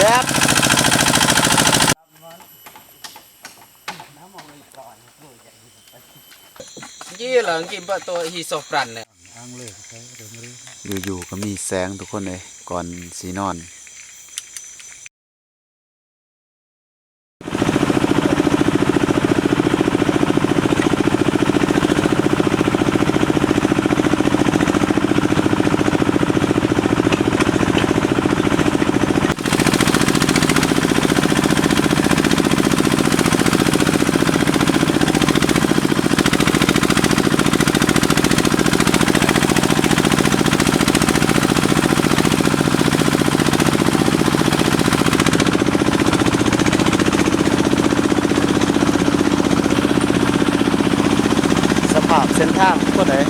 ແປັບ ຈີ່ລະກິນປະໂຕະຮີໂຊບຣັນເນຍ ຢູ່ໆກໍມີແສງທຸກຄົນເອີຍ ກ່ອນຊິນອນ. ສະພາບເສັ້ນທາງຄົນເອີຍ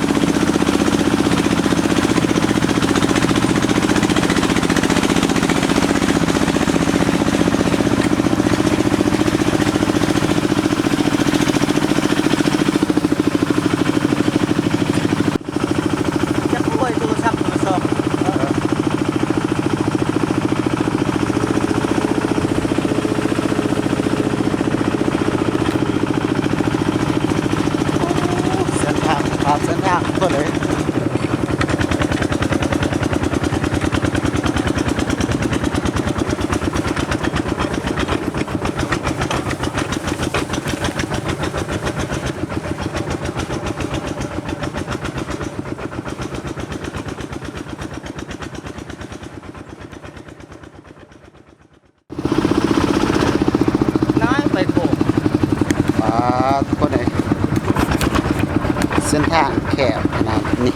ຈັກໂອ້ຍ ໂທລະສັບ ໂທລະຊອກ ເສັ້ນທາງ ຕາມເສັ້ນທາງເພິ່ນເລີຍ. ນາຍໄປໂທ ປາດ ທຸກຄົນເອີຍ ເສັ້ນທາງແຄບຂະໜາດນີ້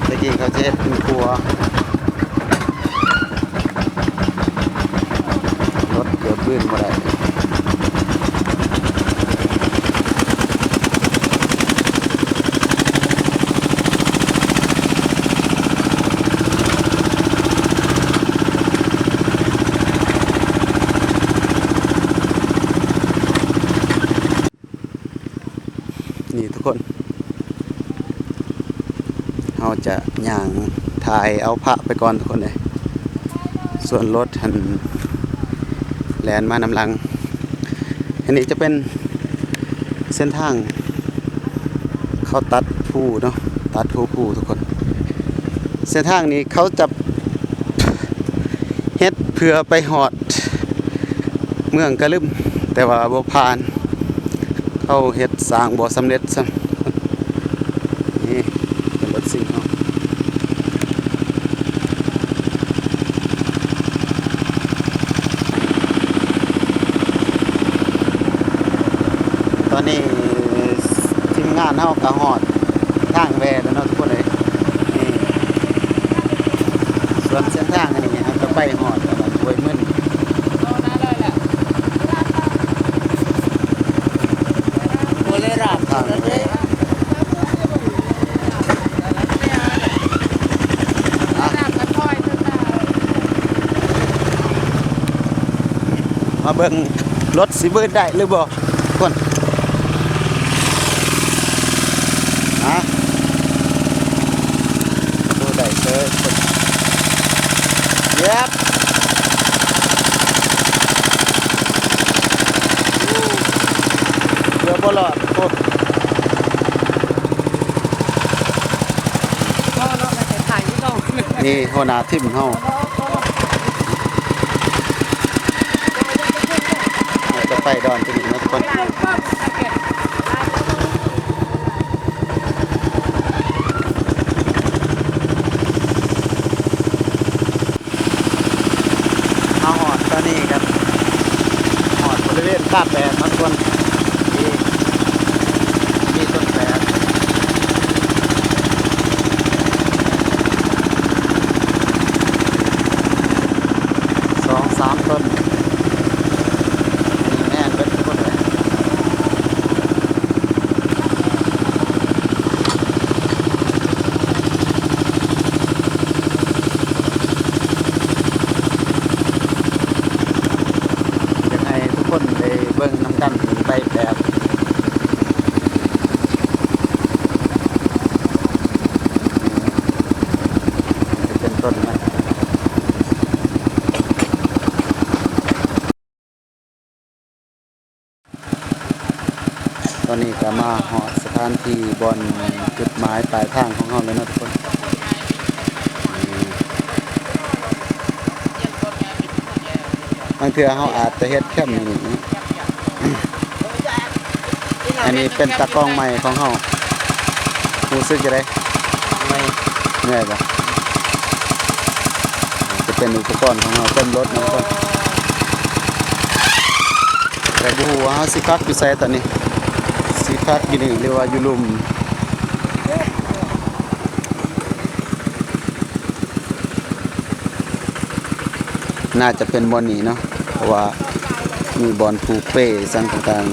ແຕ່ກີ້ເຂົາຈະເຮັດເປັນຂົວ ລົດເກືອບບືນບໍ່ໄດ້. ນີ້ທຸກຄົນ ເຮົາຈະຍ່າງຖ່າຍເອົາພະໄປກ່ອນທຸກຄົນເອີຍ ສ່ວນລົດຫັ້ນແລ່ນມານຳຫຼັງ. ອັນນີ້ຈະເປັນເສັ້ນທາງ ເຂົາຕັດພູເນາະ ຕັດພູພູທຸກຄົນ. ເສັ້ນທາງນີ້ເຂົາຈະເຮັດເພື່ອໄປຮອດເມືອງກະລຶມ ແຕ່ວ່າບໍ່ຜ່ານ ເຂົາເຮັດສ້າງບໍ່ສຳເລັດຊ້ຳ. ນີ້ເປັນລົດຊິງເຮົາ. ຕອນນີ້ທີມງານເຮົາກໍຮອດທາງແວ່ແລ້ວເນາະທຸກຄົນເອີຍ. ນີ້ ສ່ວນເສັ້ນທາງອັນນີ້ເຮົາກໍໄປຮອດແລ້ວ ຫ້ວຍມຶນ ບໍ່ໄດ້ລາບທາງແວ່. ມາເບິ່ງລົດຊິບືດໄດ້ຫຼືບໍ່ ຄົນ ຮະ ບໍ່ໄດ້ເຊີຍຄົນ ເຢັບ ເກືອບບໍ່ລອດ ໂອ້. ນີ້ຫົວໜ້າທີມເຮົາ ຈະໄປດອນຕົວນີ້ເນາະທຸກຄົນ. ມາຮອດຕອນນີ້ກໍຮອດບໍລິເວນປ່າແປກເນາະທຸກຄົນ ທີ່ມີຕົ້ນແປກ ສອງສາມຕົ້ນ ແໜ້ນເບິດທຸກຄົນເອີຍ. ກະມາຮອດສະຖານທີ່ບ່ອນຈຸດໝາຍປາຍທາງຂອງເຮົາແລ້ວເນາະທຸກຄົນ. ບາງເທື່ອເຮົາອາດຈະເຮັດແຄມຢູ່ນີ້ເນາະ. ອັນນີ້ເປັນຕາກ້ອງໃໝ່ຂອງເຮົາ. ຮູ້ສຶກຈັ່ງໃດ? ເມື່ອຍ. ເມື່ອຍບໍ່? ຈະເປັນອຸປະກອນຂອງເຮົາເຕັມລົດເນາະທຸກຄົນ. ແຕ່ບໍ່ຮູ້ວ່າເຮົາຊິພັກຢູ່ໃສຕອນນີ້. ຊິພັກຢູ່ນີ້ ຫຼືວ່າຢູ່ລຸ່ມ? ໜ້າຈະເປັນບ່ອນນີ້ເນາະ ເພາະວ່າມີບ່ອນຜູກເປ້ສັງຕ່າງໆ.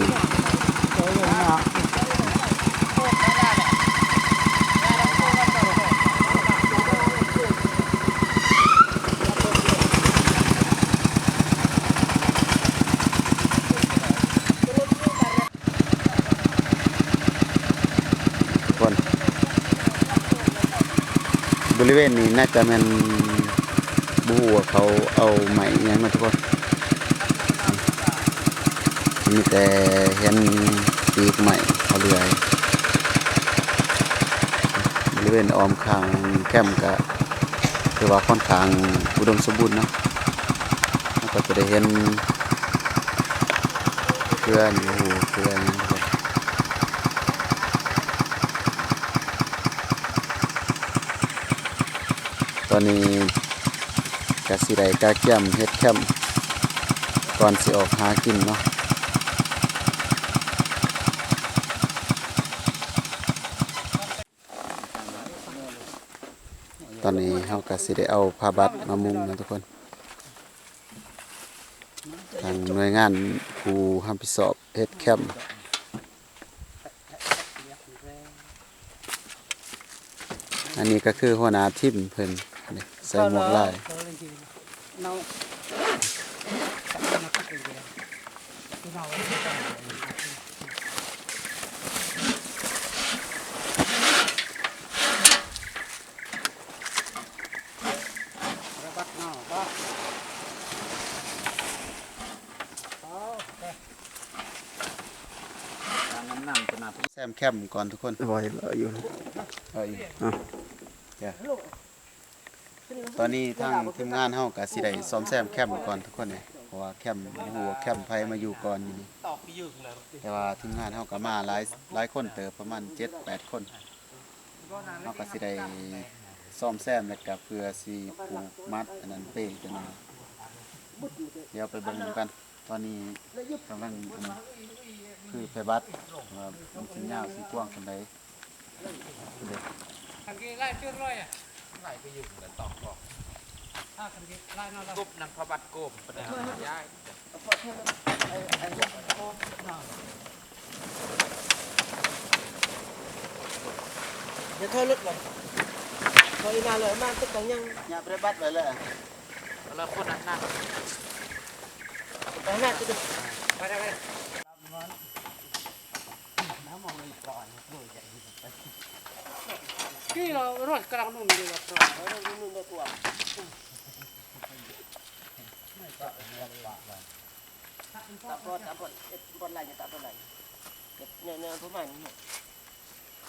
ທຸກຄົນ ບໍລິເວນນີ້ໜ້າຈະແມ່ນ ບໍ່ຮູ້ວ່າເຂົາເອົາໄມ້ອີ່ຫຍັງເນາະທຸກຄົນ. ມີແຕ່ເຫັນປີກໄມ້ເຂົາເລື່ອຍ. ບໍລິເວນອ້ອມຂ້າງແຄມກະຖືວ່າຄ່ອນຂ້າງອຸດົມສົມບູນເນາະ. ເຮົາກໍຈະໄດ້ເຫັນເຄືອນີ້ ໂອ້ໂຫ ເຄືອຫຍັງທຸກຄົນ. ຕອນນີ້ກະຊິໄດ້ກະກຽມເຮັດແຄມກ່ອນຊິອອກຫາກິນເນາະ. ຕອນນີ້ເຮົາກະຊິໄດ້ເອົາຜ້າບັດມາມຸງເນາະທຸກຄົນ. ທາງໜ່ວຍງານຜູ້ຮັບຜິດຊອບເຮັດແຄມ ອັນນີ້ກໍຄືຫົວໜ້າທີມເພິ່ນ ນີ້ ໃສ່ໝວກລາຍ. ແຊມແຄມກ່ອນທຸກຄົນ. ບໍ່ເຫັນເລີຍຢູ່ ເອີ ຢູ່ ເອົາ ຕອນນີ້ທາງທີມງານເຮົາກະຊິໄດ້ສ້ອມແຊມແຄມກ່ອນທຸກຄົນເດ ເພາະວ່າແຄມ ບໍ່ຮູ້ວ່າແຄມໃຜມາຢູ່ກ່ອນນີ້. ແຕ່ວ່າທີມງານເຮົາກະມາຫຼາຍ ຫຼາຍຄົນເຕີບ ປະມານເຈັດແປດຄົນ. ເຮົາກະຊິໄດ້ສ້ອມແຊມ ແລ້ວກະເພື່ອຊິຜູກມັດອັນນັ້ນເປ້ຈັ່ງໃດ ດຽວໄປເບິ່ງນຳກັນ. ຕອນນີ້ກຳລັງ ອັນນັ້ນ ຄືໄພບັດ ວ່າມັນຊິຍາວຊິກວ້າງສ່ຳໃດ. ຄັນກີໄລ່ຈຸດລອຍອະ ໄລ່ໄປຢູ່ແລ້ວຕອກອອກ ຖ້າຄັນກີໄລ່ນອນ ກົບນຳພະບັດໂກມປະດາຍ້າຍ. ຢ່າຖອຍລົດໄປ ຖອຍໜ້າເລີຍ ມາຕຶກກັນຍັງ ຢ່າໄປບັດໄວ້ເລີຍ ລະຄົນໜັກໆ ໄປໜ້າຕິ ໄປໄດ້ ໄປໄດ້. ຕາບອດ ຕາບອດ ເອັດ ບອດໄລ່ ຕາບອດໄລ່ ເອັດ ແນວ ແນວປະມານນີ້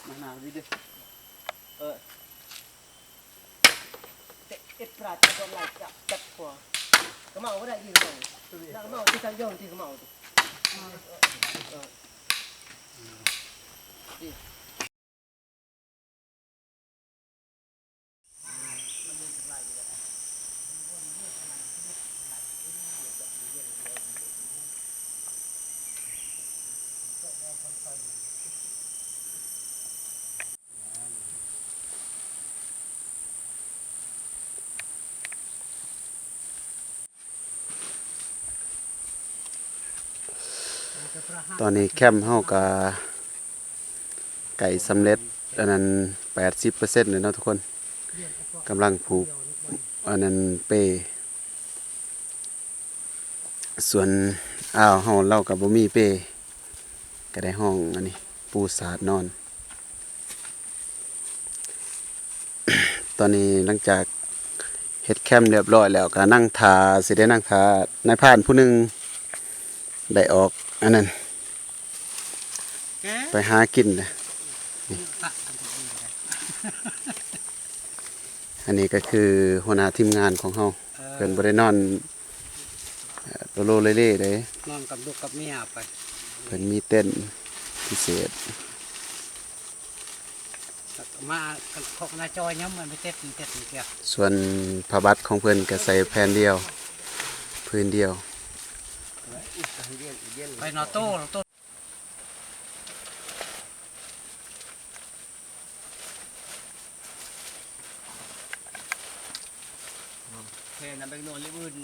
ມາໜ້າດີເດ້ ເອີ. ເອັດປາດ ຕາບອດໄລ່ ຈັບ ຈັບຄົວ ກະເມົາບໍ່ໄດ້ດີ ກະເມົາ ກະເມົາທີ່ສັນຍອມທີ່ກະເມົາຕິ ເອີ ເອີ ຕອນນີ້ແຄມເຮົາກະໃກ້ສຳເລັດ ອັນນັ້ນ ແປດສິບເປີເຊັນແລ້ວເນາະທຸກຄົນ. ກຳລັງຜູກ ອັນນັ້ນ ເປ້. ສ່ວນອ້າວເຮົາ ລາວກະບໍ່ມີເປ້ ກະໄດ້ຫ້ອງອັນນີ້ ປູສາດນອນ. ຕອນນີ້ຫຼັງຈາກເຮັດແຄມຮຽບຮ້ອຍແລ້ວ ກະນັ່ງຖ້າ ຊິໄດ້ນັ່ງຖ້ານາຍພານຜູ້ໜຶ່ງໄດ້ອອກອັນນັ້ນ. ໄປຫາກິນນະ. ນີ້ ອັນນີ້ກໍຄືຫົວໜ້າທີມງານຂອງເຮົາ ເອີ ເພິ່ນບໍ່ໄດ້ນອນ ເອີ ໂລໂລເລເລເດ້ ນອນກັບລູກກັບເມຍໄປ. ເພິ່ນມີເຕັນພິເສດ ມາຂອກໜ້າຈອຍຍາມມັນໄປເຕັດເຕັດເກຍ. ສ່ວນຜ້າບັດຂອງເພິ່ນກໍໃສ່ແຜ່ນດຽວ ພື້ນດຽວ ໄປນອນໂຕໂຕ. ແຜ່ນຳແບງໂນນລິບອື່ນ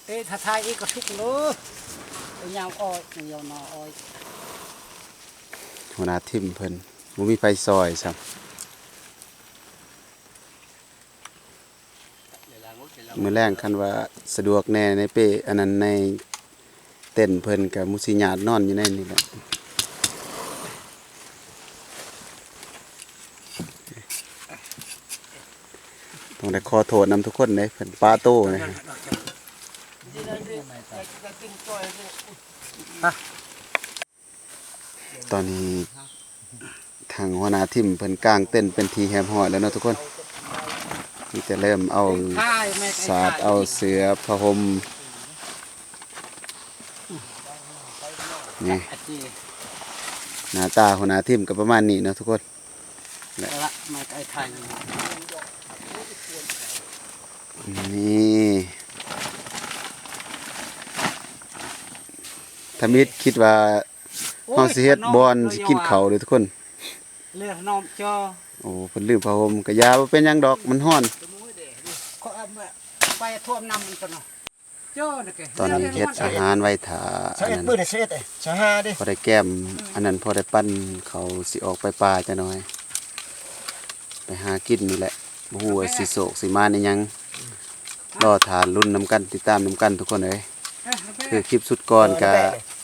ເອີ ຖ້າຖ່າຍອີກກໍທຸກເດີ ໄປຍາວອ້ອຍ ຍາວໜໍອ້ອຍ. ຫົວໜ້າທີມເພິ່ນບໍ່ມີໃຜຊ່ອຍຊ້ຳ. ມື້ແລງຄັນວ່າສະດວກແດ່ໃນເປ້ ອັນນັ້ນ ໃນເຕັນເພິ່ນກໍມຸຊິຍາດນອນຢູ່ໃນນີ້ແຫຼະ. ຕ້ອງໄດ້ຂໍໂທດນຳທຸກຄົນເດ້ ເພິ່ນປາໂຕນະ. ຕອນນີ້ທາງຫົວໜ້າທີມເພິ່ນກາງເຕັນເປັນທີ່ຮຽບຮ້ອຍແລ້ວເນາະທຸກຄົນ. ມີແຕ່ເລີ່ມເອົາສາດ ເອົາເສືອ ຜ້າຫົ່ມ. ນີ້ ໜ້າຕາຫົວໜ້າທີມກໍປະມານນີ້ເນາະທຸກຄົນ. ນີ້ ທຳອິດຄິດວ່າ ໂອ້ຍ ເຮົາຊິເຮັດບ່ອນຊິກິນເຂົ້າເດີທຸກຄົນ. ເລືອດນ້ອມຈໍ. ໂອ້ ເພິ່ນລືມຜ້າຫົ່ມ ກະຢ່າ ບໍ່ເປັນຫຍັງດອກ ມັນຮ້ອນ. ເຂົາເອົາໄປຖ້ວມນ້ຳມັນກ່ອນເນາະ. ຕອນນີ້ເຮັດອາຫານໄວ້ຖ້າ ຊາວເອັດ ອັນນັ້ນ ມື້ນີ້ ຊາວເອັດ ຊາວຫ້າເດ້. ພໍໄດ້ແກ້ມ ອັນນັ້ນ ພໍໄດ້ປັ່ນເຂົ້າ ຊິອອກໄປປ່າຈັກໜ່ອຍ ໄປຫາກິນນີ້ແຫຼະ. ບໍ່ຮູ້ວ່າຊິໂຊກຊິໝານອີ່ຫຍັງ ລໍຖ້າລຸ້ນນຳກັນ ຕິດຕາມນຳກັນທຸກຄົນເອີຍ. ຄືຄລິບສຸດກ່ອນກະ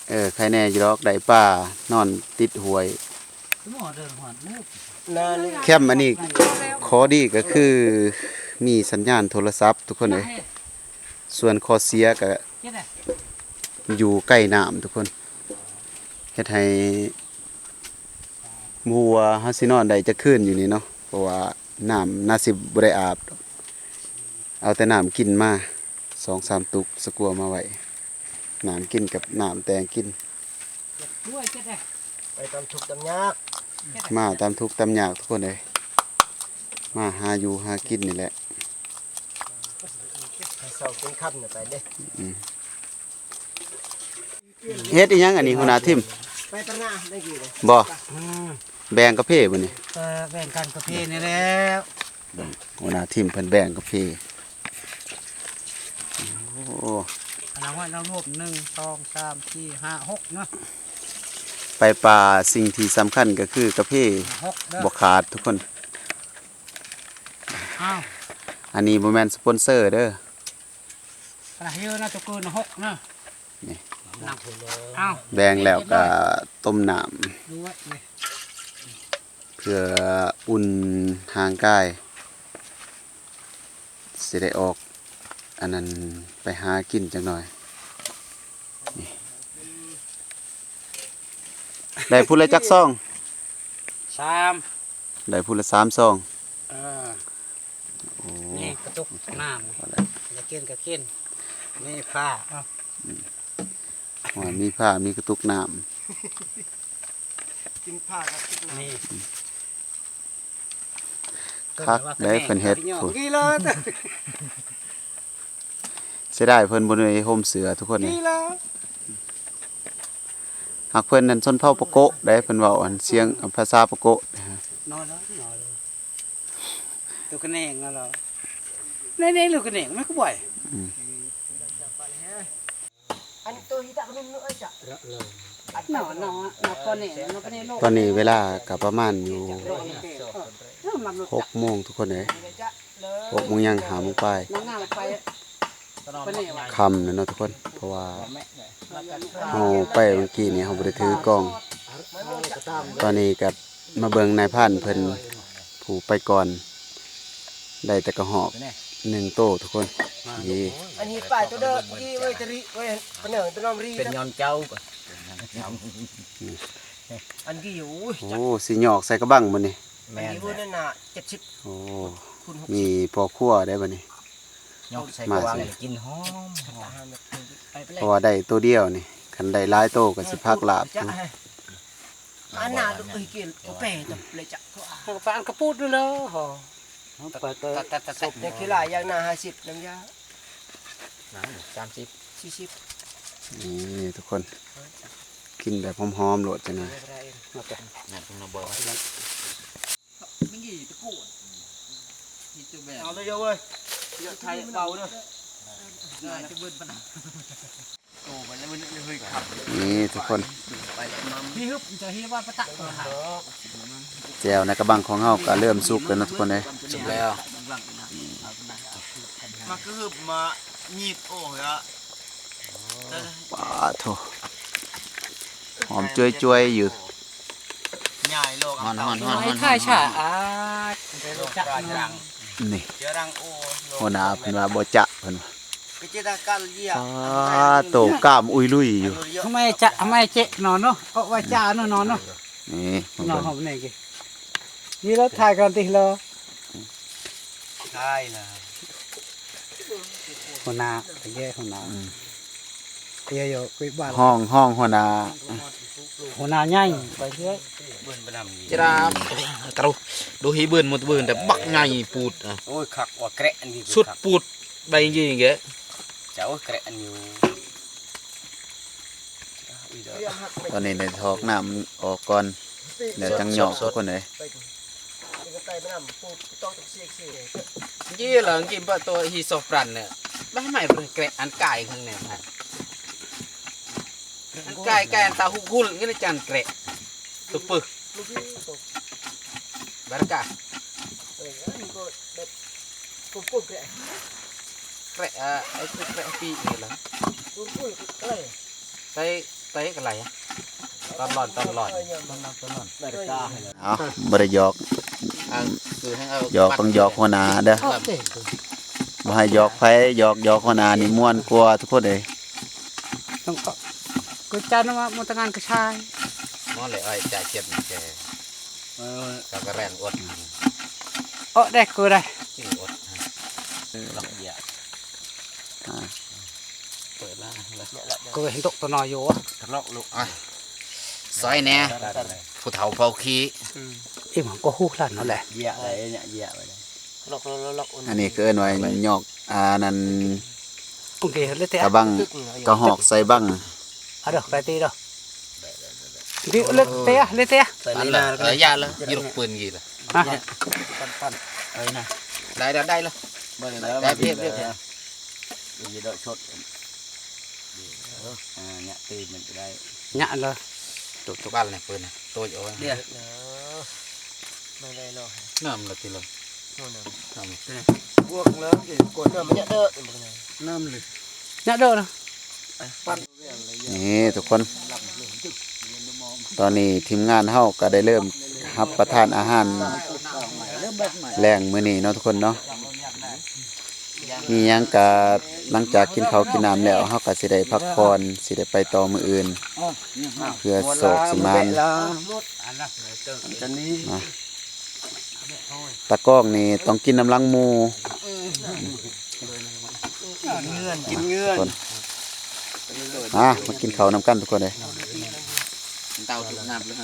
ເອີ ໄຄແນ່ຢູ່ດອກ ໄດ້ປາ ນອນຕິດຫ້ວຍ. ແຄມອັນນີ້ ຂໍ້ດີກໍຄືມີສັນຍານໂທລະສັບທຸກຄົນເອີຍ. ສ່ວນຂໍ້ເສຍກະຢູ່ໃກ້ນ້ຳທຸກຄົນ ເຮັດໃຫ້ບໍ່ຮູ້ວ່າເຮົາຊິນອນໄດ້ຈັກຄືນຢູ່ນີ້ເນາະ ເພາະວ່າ ນ້ຳໜ້າຊິບໍ່ໄດ້ອາບດອກ ເອົາແຕ່ນ້ຳກິນມາສອງສາມຕຸກ ສະກົວມາໄວ້ ນ້ຳກິນກັບນ້ຳແຕ່ງກິນ. ໄປຕາມທຸກຕາມຍາກ ມາຕາມທຸກຕາມຍາກທຸກຄົນເອີຍ. ມາຫາຢູ່ຫາກິນນີ້ແຫຼະ ຫາເຊົ້າກິນຄ່ຳນີ້ໄປເດ້. ອືມ. ເຮັດອີ່ຫຍັງອັນນີ້ ຫົວໜ້າທີມ? ບໍ່ ອືມ ແບ່ງກາເຟບໍ່ນີ້? ເອີ ແບ່ງກັນກາເຟນີ້ແຫຼະ. ອືມ ຫົວໜ້າທີມເພິ່ນແບ່ງກາເຟ. ໂອ້ ອັນນັ້ນວ່າເຮົາລວມ ໜຶ່ງ ສອງ ສາມ ສີ່ ຫ້າ ຫົກເນາະ. ໄປປ່າ ສິ່ງທີ່ສຳຄັນກໍຄືກາເຟ ຫົກເດີ ບໍ່ຂາດທຸກຄົນ. ອ້າວ ອັນນີ້ບໍ່ແມ່ນສະປອນເຊີເດີ. ກະລະເຍອະນະ ຕົວເກີນຫົກນະ. ນີ້ ເອົາ ແບ່ງແລ້ວກະຕົ້ມນ້ຳ ເພື່ອອຸ່ນຮ່າງກາຍ ຊິໄດ້ອອກ ອັນນັ້ນ ໄປຫາກິນຈັກໜ່ອຍ. ນີ້ ໄດ້ຜູ້ລະຈັກຊອງ? ສາມ. ໄດ້ຜູ້ລະສາມຊອງ. ເອີ ໂອ້ ນີ້ກະຕຸກນ້ຳ ພໍແລ້ວ ຢາກກິນກະກິນ. ມີຜ້າ ເອົາ ອືມ ໂອ້ຍ ມີຜ້າ ມີກະຕຸກນ້ຳ. ກິນຜ້າກັບຕຸກນ້ຳ ນີ້ ຄັກເດ້ ເພິ່ນເຮັດພຸ້ນ. ເສຍດາຍເພິ່ນບໍ່ໄດ້ຫົ່ມເສື້ອທຸກຄົນເອີຍ. ຫາກເພິ່ນນັ້ນຊົນເຜົ່າປະໂກະໄດ໋ ເພິ່ນເວົ້າອັນສຽງ ອັນພາສາປະໂກະ. ນອນແລ້ວ ນອນແລ້ວ ລູກກະແໜງນັ້ນລະ ໃນ ໃນລູກກະແໜງມັນຄືບໍ່ ອືມ. ອັນໂຕທີ່ຕະກະນຸມເນາະ ເອີຍ ຈະ ໜໍ່ ໜໍ່ ໜໍ່ ປອແໜງ ໜໍ່ປະເນໂລ. ຕອນນີ້ເວລາກະປະມານຢູ່ ເອີ ຫົກໂມງທຸກຄົນເອີຍ ຫົກໂມງຍັງ ຫ້າໂມງປາຍ ຄ່ຳແລ້ວເນາະທຸກຄົນ. ເພາະວ່າເຮົາໄປມື້ກີ້ນີ້ ເຮົາບໍ່ໄດ້ຖືກ້ອງ. ຕອນນີ້ກະມາເບິ່ງນາຍພານເພິ່ນ ຜູ້ໄປກ່ອນ ໄດ້ແຕ່ກະຮອກໜຶ່ງໂຕທຸກຄົນ. ນີ້ ອັນນີ້ປາໂຕເດີ ອີເວີຍ ຕະລິເວີຍ ປະເນີ ຕະນອມຣີ ເປັນຍ້ອນເຈົ້າ. ອັນນີ້ ໂອ້ຍ ໂອ້ ຊິຫຍອກໃສ່ກະບັງບັດນີ້. ແມ່ນ ອັນນີ້ເພິ່ນນັ້ນນະ ເຈັດສິບ ໂອ້ ຄູນຫົກສິບ ມີພໍ່ຄົວໄດ້ບັດນີ້. ຫຍອກໃສ່ກະບັງ ມາຊິ ກິນຫອມ ເພາະວ່າໄດ້ໂຕດຽວນີ້ ຄັນໄດ້ຫຼາຍໂຕກໍຊິພັກລາບຢູ່. ອັນນັ້ນ ເອີຍ ກິນກາແຟ ແລ້ວຈະ ປານກະປູດນີ້ເນາະ. ແຕ່ຂີ້ຫຼາຍຢ່າງໜ້າ ຫ້າສິບ ນ້ຳຢາ ສາມສິບ ສີ່ສິບ. ນີ້ທຸກຄົນ ກິນແບບຫອມໆໂລດຈັ່ງໃດ. ເອົາເລີຍເວີ້ຍ ຢ່າຖ່າຍເບົາເດີ ຈະເບິ່ນປານນັ້ນ. ນີ້ທຸກຄົນ ແຈ່ວໃນກະບັງຂອງເຮົາກໍເລີ່ມສຸກແລ້ວເນາະທຸກຄົນເອີຍ. ສຸກແລ້ວ ມາຄືບມາຫຍິບໂອ້ຍ ປາໂທ ຫອມຈວຍໆຢູ່. ຮ້ອນໆໆໆ ນີ້ ຫົວໜ້າເພິ່ນວ່າບໍ່ຈະ ເພິ່ນວ່າ ປາໂຕ ກ້າມອຸຍລຸຍຢູ່. ທຳໄມຈະ ທຳໄມເຈະ ນອນເນາະ ເພາະວ່າຈາ ນອນເນາະ. ນີ້ ນອນ ຫອມແນ່ ນີ້ລະ ຖ່າຍກັນຕິລະ ຖ່າຍລະ. ຫົວໜ້າ ຕະແຍ ຫົວໜ້າ ອືມ ເອີຍ ໂຍ ກຸຍບ້ານ ຫ້ອງ ຫ້ອງຫົວໜ້າ ຫົວໜ້າໃຫຍ່ ໄປເທື່ອ ຈະດາ ກະດູ ດູຮີບືນໝົດບືນ ແຕ່ບັກໃຫຍ່ປູດ. ໂອ້ຍ ຄັກວ່າແກະອັນນີ້ ສຸດປູດ ໃບຍິງແກ ຈະ ໂອ້ຍ ແກະອັນຢູ່. ຕອນນີ້ໄດ້ຖອກນ້ຳອອກກ່ອນ ແລ້ວຈັ່ງຫຍອກທຸກຄົນເອີຍ. ຈີລະ ຈີປະໂຕຮີຊອບປຣັນເນ ບາຍໄມ້ແກະອັນກາຍຂ້າງໃນ ອັນກາຍ ກາຍອັນຕາຫຸກຫຸນ ເງິນຈັນແກະ ຕຸປຶ ບາຣະກາ ແກະ ເອີ ໄອ້ຄືແກະປີນີ້ລະ ໄປ ໄປກະໄລ ຕອນຮ້ອນ ຕອນຮ້ອນ ເອົາ ບໍ່ໄດ້ຫຍອກ ຫຍອກຕ້ອງຫຍອກຫົວໜ້າເດີ ບໍ່ໃຫ້ຫຍອກໃຜ ຫຍອກ ຫຍອກຫົວໜ້ານີ້ມ່ວນກວ່າທຸກຄົນເອີຍ. ຕ້ອງ ກໍ ກໍຈັນວ່າມົນຕະງານກະຊາຍ ໝໍແຫຼະ ອ້ອຍຈາເຈັບແກ ເອີ ກະກະແລງອົດ ເອາະແດກກໍໄດ້ ຈິງອົດ ເອີ ລັອກເຢຍ ອ່າ ເປີດລະ ກໍເຫັນຕົກຕົວນ້ອຍຢູ່ ກະລັອກລູກ ອ່ະ ຊອຍແດ່ ຜູ້ເຖົ້າເຝົ້າຂີ້ ອືມ ອີ່ໝັງກໍຮູ້ຫຼັນນັ້ນແຫຼະ ເຢຍໄດ້ເຍ ເຢຍໄດ້ ລັອກ ລັອກ ລັອກ ອັນນີ້ກໍເອີ້ນວ່າຫຍອກ ອ່າ ນັ້ນ ໂອເຄ ເລີຍແຕ່ ກະບັງ ກະຫອກໃສ່ບັງ ເອົາເດີ ໄປຕີເດີ ເລີຍແຕ່ ເລີຍແຕ່ ໃສ່ເລີຍນະ ເອີ ຢ່າລະ ຢູ່ລູກປືນກີ້ລະ ຮະ ປັ່ນໆ ເອີນະ ໄດ້ລະ ໄດ້ລະ ໄດ້ ໄດ້ ໄດ້ ໄດ້ ເອີ ຢະເລີຍ ໂຕໂຕ ບານແຫຼະປືນນະ ໂຕໂອ ເດ ມາໄດ້ລະ ນ້ຳລະຕິລະ ນ້ຳ ນ້ຳ ບວກເລີຍ ກົດນ້ຳມັນຍະເດີ ນ້ຳເລີຍ ຍະເດີນະ ປັ່ນ ນີ້ທຸກຄົນ ຕອນນີ້ທີມງານເຮົາກໍໄດ້ເລີ່ມຮັບປະທານອາຫານແລງມື້ນີ້ເນາະທຸກຄົນເນາະ. ມີຫຍັງກະຫຼັງຈາກກິນເຂົ້າກິນນ້ຳແລ້ວ ເຮົາກະຊິໄດ້ພັກຜ່ອນ ຊິໄດ້ໄປຕໍ່ມື້ອື່ນ ເພື່ອໂຊກຊິໝານ. ຕາກ້ອງນີ້ຕ້ອງກິນນຳຫຼັງໝູ່ ກິນເຮືອນ ກິນເຮືອນ ມາ ມາກິນເຂົ້ານຳກັນທຸກຄົນເອີຍ. ເຕົ້າທຸກນ້ຳເລີຍ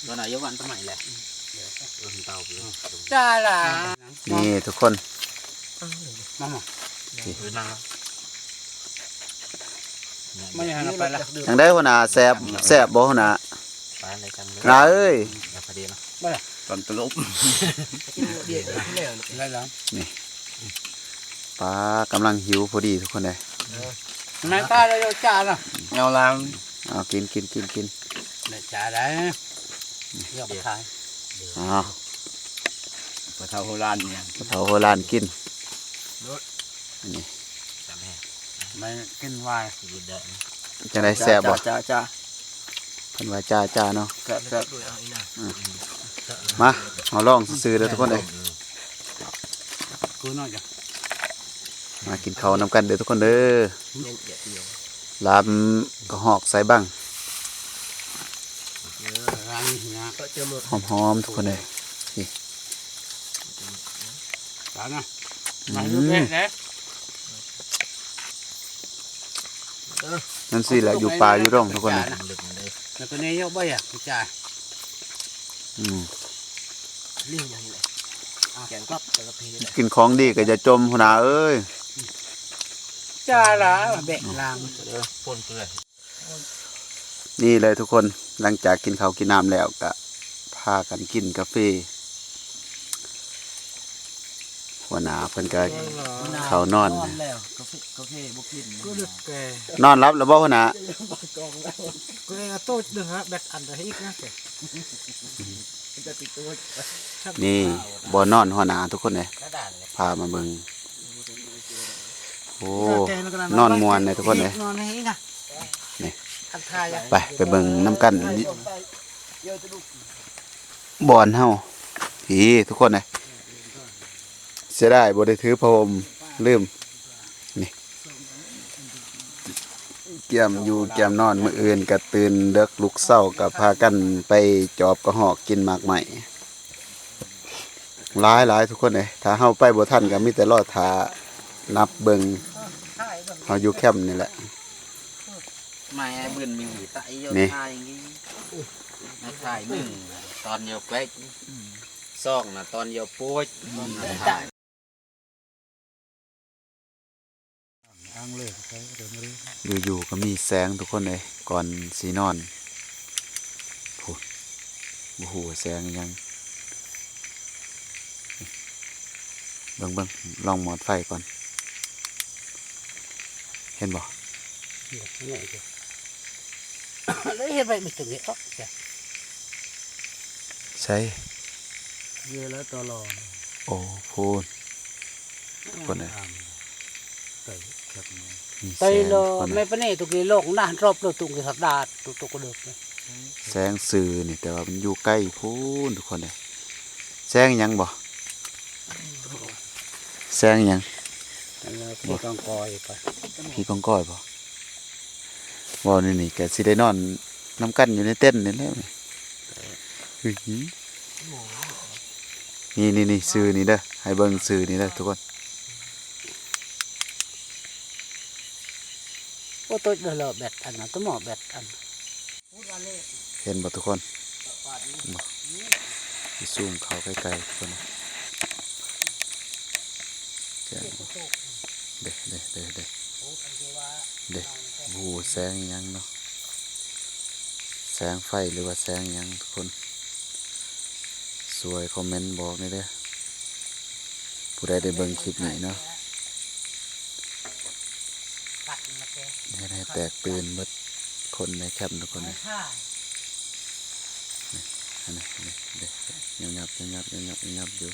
ໂດນອາຍຸວັນສະໄໝແຫຼະ ເອີ ເຕົ້າເລີຍ ຈ້າລະ ນີ້ທຸກຄົນ ມາ ມາ ມາ ມາ ຈັ່ງໃດຫົວໜ້າ ແຊບ ແຊບບໍ່ຫົວໜ້າ? ປານໃດຈັ່ງເລີຍ ໜ້າເອີຍ ຢ່າພະເດນະ ຕອນຕະຫຼົບ ໄດ້ແລ້ວ ນີ້ ປາກຳລັງຫິວພໍດີທຸກຄົນເອີຍ ແມ່ນປາໄດ້ຈ້ານະ ເອົາລາມ ເອົາກິນ ກິນ ກິນ ກິນ ໄດ້ຈ້າໄດ້ ເອົາໄປຂາຍ ເອົາ ປາເຖົ້າໂຮລານນີ້ ປາເຖົ້າໂຮລານກິນ ອັນນີ້ ມັນກິນຫວານ ຈັ່ງໃດແຊບບໍ່? ຈ້າ ເພິ່ນວ່າຈ້າໆເນາະ ແຊບໆ ອືມ ມາ ເຮົາລອງຊື່ໆເດີທຸກຄົນເອີຍ ມາກິນເຂົ້ານຳກັນເດີທຸກຄົນເດີ ລາມກະຫອກໃສ່ບັງ ເອີ ລ້າງນີ້ນະ ຫອມໆ ທຸກຄົນເອີຍ ນີ້ ຕານະ ອືມ ມາເລີຍເດ້ ເອີ ນັ້ນຊິແຫຼະ ຢູ່ປ່າຢູ່ດອງ ທຸກຄົນເອີຍ ແລ້ວໂຕນີ້ຍົກບໍ່ຢາກ ຈ້າ ອືມ ນີ້ຍັງນີ້ແຫຼະ ແກງກັບ ແກງກະພີນີ້ແຫຼະ ກິນຂອງດີກໍຢ່າຈົ່ມ ຫົວໜ້າເອີຍ ຈ້າລະ ແບກລາງ ເອີ ປົນເປືອຍ. ນີ້ເລີຍທຸກຄົນ ຫຼັງຈາກກິນເຂົ້າກິນນ້ຳແລ້ວກະພາກັນກິນກາເຟ ຫົວໜ້າເພິ່ນກະເຂົ້ານອນ ນອນແລ້ວ ກາເຟ ກາເຟບໍ່ກິນ ກໍດຶກແກ ນອນຫຼັບແລ້ວບໍ່ຫົວໜ້າ? ກໍໂຕດເດີ ແບດອັນໃດອີກນະ ນີ້ບໍ່ນອນຫົວໜ້າທຸກຄົນເອີຍ ພາມາເບິ່ງ ໂອ້ ນອນມ່ວນເລີຍທຸກຄົນເອີຍ ນອນໃຫ້ອີກນະ ນີ້ ໄປ ໄປເບິ່ງນຳກັນ ບ່ອນເຮົາ ພີ້ ທຸກຄົນເອີຍ ເສຍດາຍບໍ່ໄດ້ຖືຜ້າຫົ່ມ ລືມ ນີ້ ກຽມຢູ່ກຽມນອນ ມື້ອື່ນກະຕື່ນເດິກ ລຸກເຊົ້າກະພາກັນໄປຈອບກະຮອກ ກິນໝາກໄມ້ ຫຼາຍໆ ທຸກຄົນເອີຍ ຖ້າເຮົາໄປບໍ່ທັນກະມີແຕ່ລໍຖ້ານັບເບິ່ງ ເຮົາຢູ່ແຄມນີ້ແຫຼະ ມາໃຫ້ເບິ່ງມີຕາອີ່ ນີ້ ມາຖ່າຍໜຶ່ງ ຕອນຢູ່ເປັກ ສອງນະ ຕອນຢູ່ໂປ້ຍ ຢູ່ໆ ກໍມີແສງທຸກຄົນເອີຍ ກ່ອນຊິນອນ ພຸ້ນ ບໍ່ຮູ້ວ່າແສງອີ່ຫຍັງ ເບິ່ງໆ ລອງມອດໄຟກ່ອນ ເຫັນບໍ່? ເຮັດໄວ້ເປັນຈັ່ງໃດເອາະ ໃສ ເຍແລ້ວຕໍ່ລໍ ໂອ້ ໂພນ ທຸກຄົນເອີຍ ໄປແຄບມາ ມີແສງ ໄປລໍ ທຸກຄົນເອີຍ ແມ່ປານີຕຸກກີ້ລົງນະ ຮອບໂລຕຸກກີ້ສັດດາດ ຕຸກ ຕຸກກະເດິກ ແສງຊື່ນີ້ ແຕ່ວ່າມັນຢູ່ໄກພຸ້ນ ທຸກຄົນເອີຍ ແສງຫຍັງບໍ່? ແສງຫຍັງ? ຜີກອງກອຍປະ ຜີກອງກອຍບໍ່? ເວົ້ານີ້ນີ້ກະຊິໄດ້ນອນນຳກັນຢູ່ໃນເຕັນນີ້ແຫຼະ ນີ້ໆໆ ຊື່ນີ້ເດີ ໃຫ້ເບິ່ງຊື່ນີ້ເດີທຸກຄົນ ໂອ້ ໂຕດເດີ ແບດອັນນະ ໂຕໝໍແບດອັນ ເຫັນບໍ່ທຸກຄົນ? ບໍ່ ຊິຊູມເຂົ້າໃກ້ໆ ທຸກຄົນ ແຈ້ງ ເດ້ ເດ້ ເດ້ ເດ້ ເດ້ ບໍ່ຮູ້ແສງອີ່ຫຍັງເນາະ ແສງໄຟຫຼືວ່າແສງອີ່ຫຍັງທຸກຄົນ ຊ່ວຍຄອມເມັນບອກແດ່ເດີ ຜູ້ໃດໄດ້ເບິ່ງຄລິບນີ້ເນາະ ເຮັດໃຫ້ແຕກຕື່ນໝົດຄົນໃນແຄມທຸກຄົນເລີຍ ອັນນີ້ ນີ້ ເດ້ ຍັບໆ ຍັບໆ ຍັບໆ ຍັບໆ ຢູ່